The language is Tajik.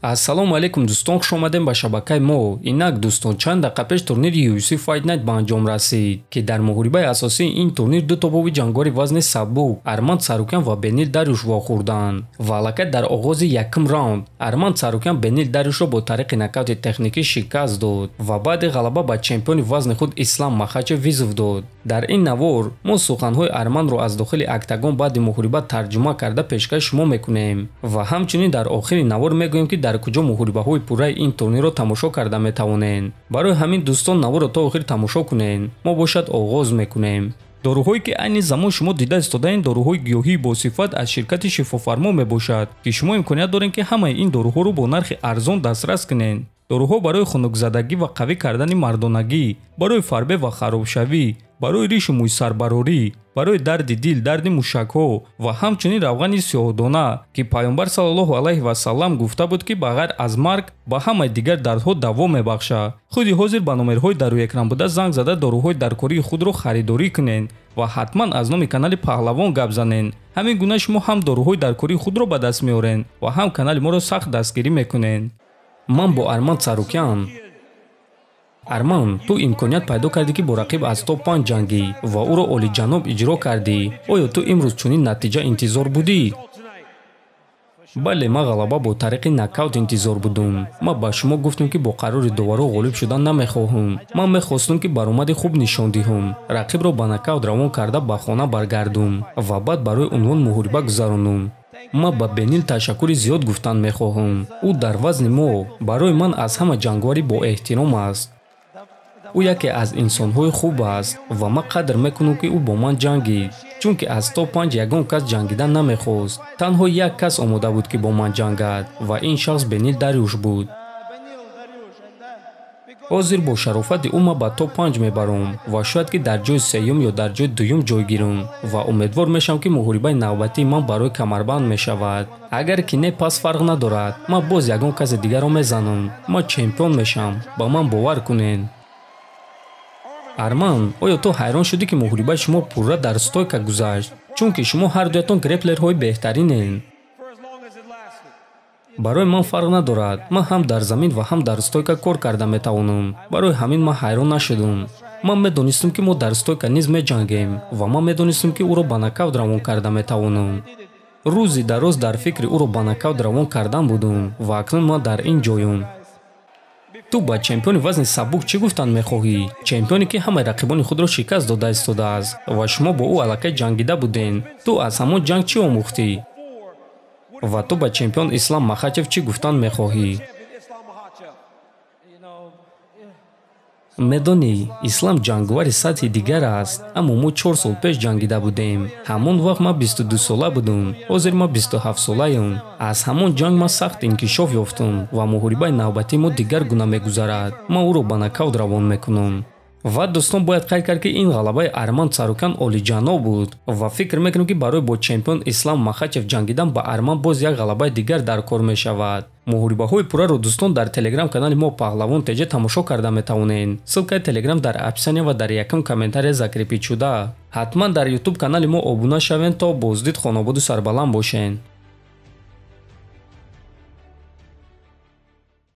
Ассалому алайкум дӯстон, хуш омадем ба шабакаи мо. Инак дӯстон, чанд дақиқа пеш турнири UFC Fight Night ба анҷом расид, ки дар муҳорибаи асосии ин турнир ду тобови ҷанговари вазни сабук Арман Царукян ва Бенил Дарюш вохӯрданд. Ва аллакай дар оғози якум раунд Арман Царукян Бенил Дарюшро бо тариқи нокаути техникӣ шикаст дод ва баъди ғалаба ба чемпиони вазни худ Ислам Махачев вызов дод. Дар ин навор мо суханҳои Арманро аз дохили октагон баъди муҳориба тарҷума карда пешкаши шумо мекунем ва ҳамчунин дар охири навор мегӯем, ки дар куҷо муҳорибаҳои пурраи ин турнирро тамошо карда метавонед. Барои ҳамин дӯстон, наворро то охир тамошо кунед. Мо бошад оғоз мекунем. Доруҳое ки айни замон шумо дида истодаед, доруҳои гиёҳии босифат аз ширкати Шифофармо мебошад, ки шумо имконият доред, ки ҳамаи ин доруҳоро бо нархи арзон дастрас кунед. Доруҳо барои хунукзадагӣ ва қавӣ кардани мардонагӣ, барои фарбе ва харобшавӣ, барои ришу мӯйсарбарорӣ, барои дарди дил, дарди мушакҳо ва ҳамчунин равғани сиёҳдона, ки Пайғамбар саллаллоҳу алайҳи васаллам гуфта буд, ки ба ғайр аз марг ба ҳамаи дигар дардҳо даво мебахшад. Худи ҳозир ба номерҳои дар рӯи экран буда занг зада доруҳои даркории худро харидорӣ кунед ва ҳатман аз номи канали Паҳлавон гап занед. Ҳамин гуна шумо ҳам доруҳои даркории худро ба даст меоред ва ҳам канали моро сахт дастгирӣ мекунед. Ман бо Арман Царукян. Арман, ту имконият пайдо кардӣ, ки бо рақиб аз топ 5 ҷангӣ ва ӯро олиҷаноб иҷро кардӣ. Оё ту имрӯз чунин натиҷа интизор будӣ? Бале, ман ғалаба бо тариқи нокаут интизор будум. Ман ба шумо гуфтам, ки бо қарори доварҳо ғолиб шудан намехоҳам. Ман мехостам, ки баромади хуб нишон диҳам, рақибро ба нокаут равон карда ба хона баргардум ва баъд барои унвон муҳориба гузаронам. Ман ба Бенил ташаккури зиёд гуфтан мехоҳам. Ӯ дар вазни мо барои ман аз ҳама ҷанговари боэҳтиром аст. Ӯ яке аз инсонҳои хуб аст ва ман қадр мекунам, ки ӯ бо ман ҷангид, чунки аз топ 5 ягон кас ҷангидан намехост. Танҳо як кас омода буд, ки бо ман ҷангад, ва ин шахс Бенил Дарюш буд. Ҳозир бо шарофати ӯ ман ба топ 5 мебарам ва шояд ки дар ҷои сеюм ё дар ҷои дуюм ҷой гирам ва умедвор мешавам, ки муҳорибаи навбатии ман барои камарбанд мешавад. Агар ки не, пас фарқ надорад, ман боз ягон каси дигарро мезанам. Ман чемпион мешавам, ба ман бовар кунед. Арман, оё ту ҳайрон шудӣ, ки муҳорибаи шумо пурра дар стойка гузашт, чунки шумо ҳар дуятон греплерҳои беҳтаринед? Барои ман фарқ надорад. Ман ҳам дар замин ва ҳам дар стойка кор карда метавонам. Барои ҳамин ман ҳайрон нашудам. Ман медонистам, ки мо дар стойка низ меҷангем, ва ман медонистам, ки ӯро ба нокаут равон карда метавонам. Рӯзи дароз дар фикри ӯро ба нокаут равон кардан будум ва акнун ман дар ин ҷоюм. Ту ба чемпиони вазни сабук чӣ гуфтан мехоҳӣ, чемпионе ки ҳамаи рақибони худро шикаст дода истодааст ва шумо бо ӯ аллакай ҷангида буден? Ту аз ҳамон ҷанг чӣ омӯхтӣ ва ту ба чемпион Ислам Махачев чӣ гуфтан мехоҳӣ? Медонӣ, Ислам ҷанговари сатҳи дигар аст, аммо мо 4 сол пеш ҷангида будем. Ҳамон вақт ман 22-сола будум, ҳозир ман 27-солаем. Аз ҳамон ҷанг ман сахт инкишоф ёфтум ва муҳорибаи навбатии мо дигар гуна мегузарад. Ман ӯро ба нокаут равон мекунам. Ва дӯстон, бояд қайд кард, ки ин ғалабаи Арман Царукян олиҷаноб буд ва фикр мекунем, ки барои бо чемпион Ислам Махачев ҷангидан ба Арман боз як ғалабаи дигар дар кор мешавад. Муҳорибаҳои пурраро, дӯстон, дар телеграм канали мо Паҳлавон ТЖ тамошо карда метавонед. Ссылкаи телеграм дар описания ва дар якум комментария закрепить шуда. Ҳатман дар ютуб канали мо обуна шавед. То боздид, хонободу сарбаланд бошед.